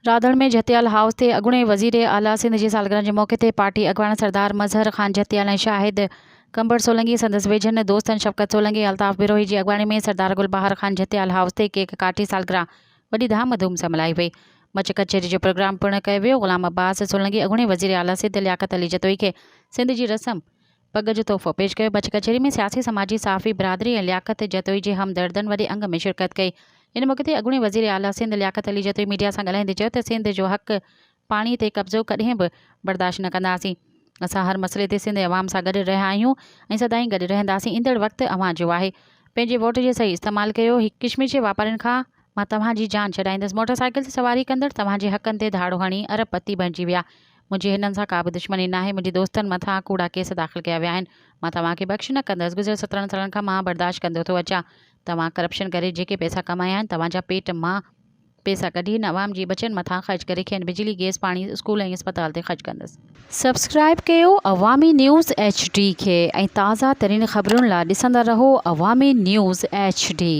Radhan ۾ Jhatial house تي اڳوڻي وزير اعليٰ سنڌ جي سالگرهه جي موقعي تي پارٽي اڳواڻ سردار مظهر خان جهتيال ۽ شاهد قمبر سولنگي سندس ويجهن دوستن شفقت سولنگي الطاف بروهي جي اڳواڻي ۾ سردار گل بهار خان جهتيال هائوس تي ڪيڪ ڪاٽي سالگرهه وڏي ڌام ڌوم سان ملهائي وئي. مچ ڪچهري جو پروگرام پڻ ڪيو ويو. غلام عباس سولنگي اڳوڻي وزير اعليٰ سنڌ لياقت علي جتوئي کي سنڌ جي رسم پڳ جو تحفو پيش ڪيو. مچ ڪچهري ۾ سياسي سماجي صحافي برادري ۽ لياقت جتوئي جي همدردن وڏي انگ ۾ شرڪت ڪئي. ان موقعي تي اڳوڻي وزير اعليٰ سنڌ لياقت علي جتوئي ميڊيا سان ڳالهائيندي چيو ته سنڌ جو حق پاڻي تي قبضو ڪڏهن به برداشت نه ڪنداسين. اسان هر مسئلي تي سنڌ عوام سان گڏ رهيا آهيون ۽ سدائين گڏ رهنداسين. ايندڙ وقت اوهان جو آهي. پنهنجي ووٽ جي صحيح استعمال ڪيو. هي ڪشمش جي واپارين کان مان توهان جي جان ڇڏائيندس. موٽر سائيڪل تي سواري ڪندڙ توهان جي حقن تي ڌاڙو هڻي ارب پتي بڻجي ويا. منهنجي هنن سان ڪابه دشمني ناهي. منهنجي دوستن مٿان ڪوڙا ڪيس داخل ڪيا ويا آهن. مان توهان کي بخش نه ڪندس. گذريل 17 سالن کان مان برداشت ڪندو ٿو اچان. توهان ڪرپشن ڪري جيڪي پئسا ڪمايا آهن، توهان جا پيٽ مان پئسا ڪڍي هن عوام جي ٻچن مٿان خرچ ڪري کين بجلي، گئس، پاڻي، اسڪول ۽ اسپتال تي خرچ ڪندس. سبسڪرائيب ڪيو عوامي نيوز ايڇ ڊي کي ۽ تازه ترين خبرن لا ڏسندا رهو عوامي نيوز ايڇ ڊي.